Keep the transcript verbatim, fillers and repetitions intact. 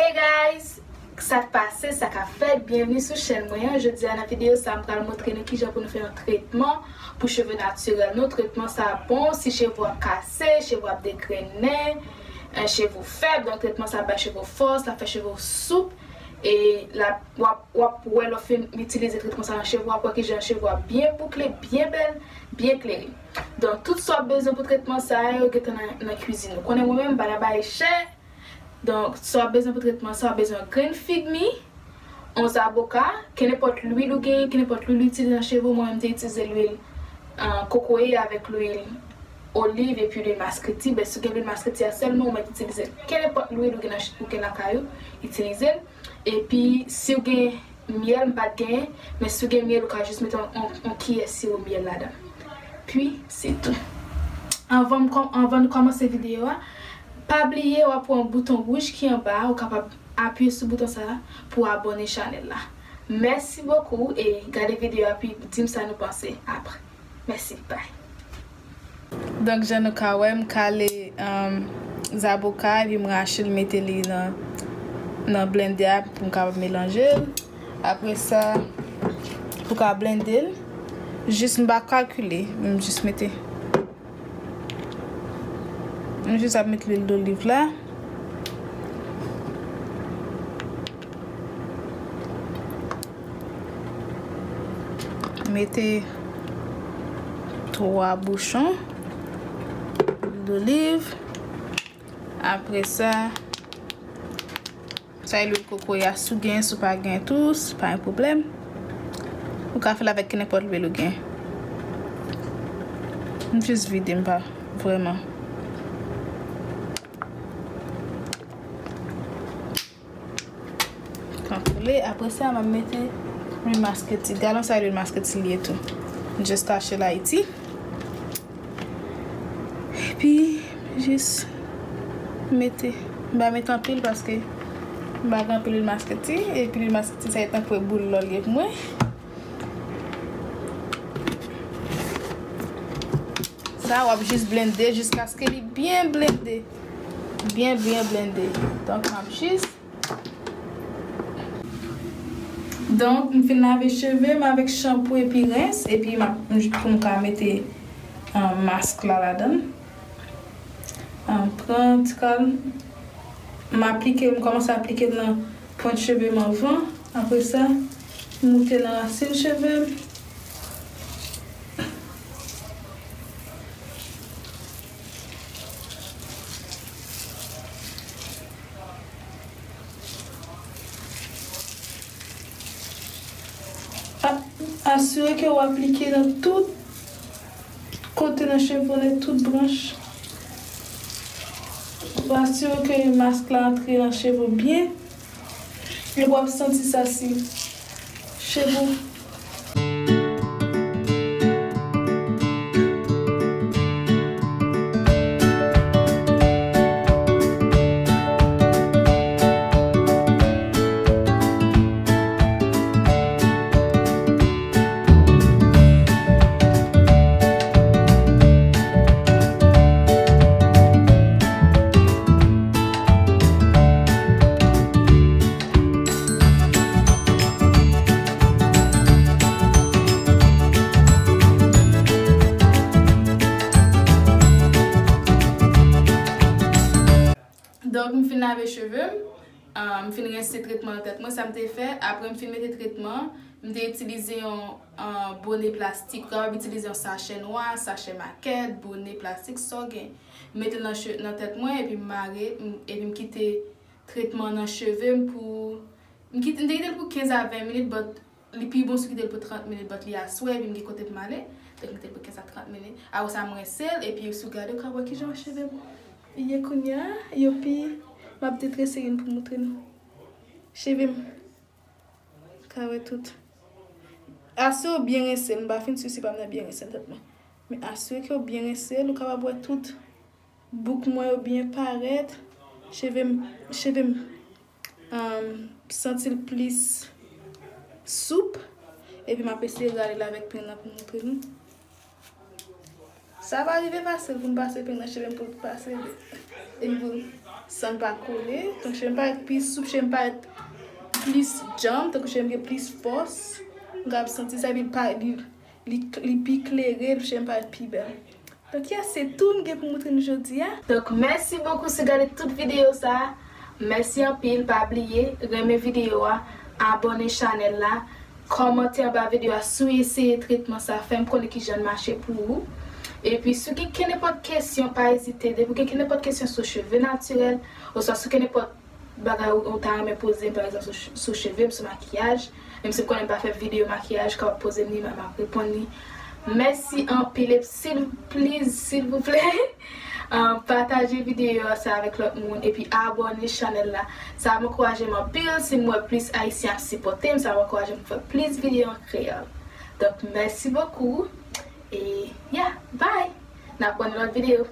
Hey guys! Sa k pase, sa k ap fèt? Byenvni sou chèn mwen an. Jodi a nan videyo sa, m pral montre nou kijan pou nou fè yon tretman pou cheve natirèl nou. Tretman sa bon si cheve w ap kase, cheve w ap degrennen, eh, cheve w fèb. Donk tretman sa ap bay cheve w fòs, l ap fè cheve w soup. E l ap, w ap, w ap wè lè w fin itilize tretman sa nan cheve w, w ap wè kijan cheve w ap byen boukle, byen bèl, byen klere. Donk tout sa w ap bezwen pou tretman sa yo gentan nan, nan kwizin ou. Konnen mwen menm, m pa nan bay chè. Donk, sa w ap bezwen pou tretman sa, w ap bezwen grenn fig mi, yon zaboka, kenenpòt lwil ou genyen, kenenpòt lwil ou itilize nan cheve w. Mwen menm, m te itilize lwil, ah, kokoye avèk lwil oliv epi lwil maskreti. Men si w gen lwil maskreti a sèlman, ou mèt itilize kenenpòt lwil ou gen nan ch-, ou gen lakay ou, itilize l. Epi, si w gen myèl, m pa t genyen, men si w gen myèl, ou ka jis mete yon, yon, yon kiyè siwo myèl ladan. Pi, se tou. Anvan m kòm-, anvan nou kòmanse videyo a, pa bliye w ap wè yon bouton wouj ki anba a, ou kapab apiye sou bouton sa a pou w abòne chanèl la. Mèsi bokou e gade videyo a, pi di m sa nou panse apre. Mèsi, bye. Donk, jan nou ka wè, m kale, um, zaboka, epi m rache l, mete li nan, nan blendè a pou m kapab melanje l. Apre sa, pou ka blende l, jis m pa kalkile, m jis mete. M jis ap met lwil doliv la. Mete twa bouchon lwil doliv. Apre sa, sa e lwil kokoye a, si w gen, si w pa gen tou, se pa yon pwoblèm. Ou ka fè l avèk kenenpòt lwil ou gen. M jis vide m pa vrèman. Kontwole. Apre sa, m ap mete lwil maskreti. Galon sa, lwil maskreti li ye tou. M jis tache l Ayiti. Epi, jis mete. M pa mete anpil paske m pa gen anpil lwil maskreti. Epi lwil maskreti sa e tankou boul lò l ye pou mwen. Sa, w ap jis blende jiskaske li byen blende. Byen, byen blende. Donk, m ap jis Donk, m fin lave cheve m avèk chanpou epi rens, epi m ap, pou m ka mete, ah, mask la ladan l. Ah, pran ti kal, m aplike, m kòmanse aplike l nan pwent cheve m anvan. Apre sa, m moute nan rasin cheve m. A-, asire ke w aplike nan tout kote nan cheve w, nan tout branch. Asire ke mask la antre nan cheve w byen. Epi w ap santi sa si cheve w. Donk, m fin lave cheve m, ah, m fin rense tretman nan tèt mwen, sa m te fè, apre m fin mete tretman, m te itilize yon, ah, bone plastik, ou kapab itilize yon sachè nwa, sachè makèt, bone plastik, sa w gen. M mete l nan che-, nan tèt mwen, epi m mare, m, epi m kite tretman nan cheve m pou, m kite, m te kite l pou kenz a ven minit, but li pi bon si w kite l pou trant minit, but li aswè, epi m gen kote pou m ale. Donk, m kite l pou kenz a trant minit. Apre sa, m rense l, epi si w gade, w ka wè kijan cheve m ye kounye a. Yo pi, m ap detrese youn pou montre nou. Cheve m. Ka wè tout. Asire w byen rense l. M pa fin si si pa m nan byen rense l tèt mwen. Men asire ke w byen rense l, ou kapab wè tout bouk mwen yo byen parèt. Cheve m, cheve m, um, santi l plis soup. Epi m ap eseye rale l avèk peng nan pou montre nou. Sa pa rive fasil pou m pase peng nan cheve m pou l pase byen. Epi pou l San l pa kole. Donk, je m parèt pi soup, je m parèt plis djanm, tankou je m gen plis fòs. M kapab santi sa, epi l pa, li, li, li pi klere, je m parèt pi bèl. Donk, yeah, se tou m gen pou montre nou jodi a. Donk, mèsi bokou si w gade tout videyo sa a. Mèsi anpil, pa bliye renmen videyo a, abòne chanèl la, kòmante anba videyo a si w eseye tretman sa, fè m konnen kijan l mache pou ou. Epi si w gen kenenpòt kesyon, pa ezite, depi w gen kenenpòt kesyon sou cheve natirèl, oswa si w gen kenenpòt bagay ou, ou ta renmen poze m, pa egzanp, sou, sou cheve m, sou makiyaj, menm si m konnen m pa fè videyo makiyaj, kapab poze m li, m ap reponn li. Mèsi anpil, e sil, please, silvouplè, um, pataje videyo sa avèk lòt moun, epi abòne chanèl la. Sa ap ankouraje m anpil, si m wè plis Ayisyen ap sipòte m, sa ap ankouraje m pou fè plis videyo an kreyòl. Donk, mèsi bokou, e yeah, bye! N ap wè nan lòt videyo.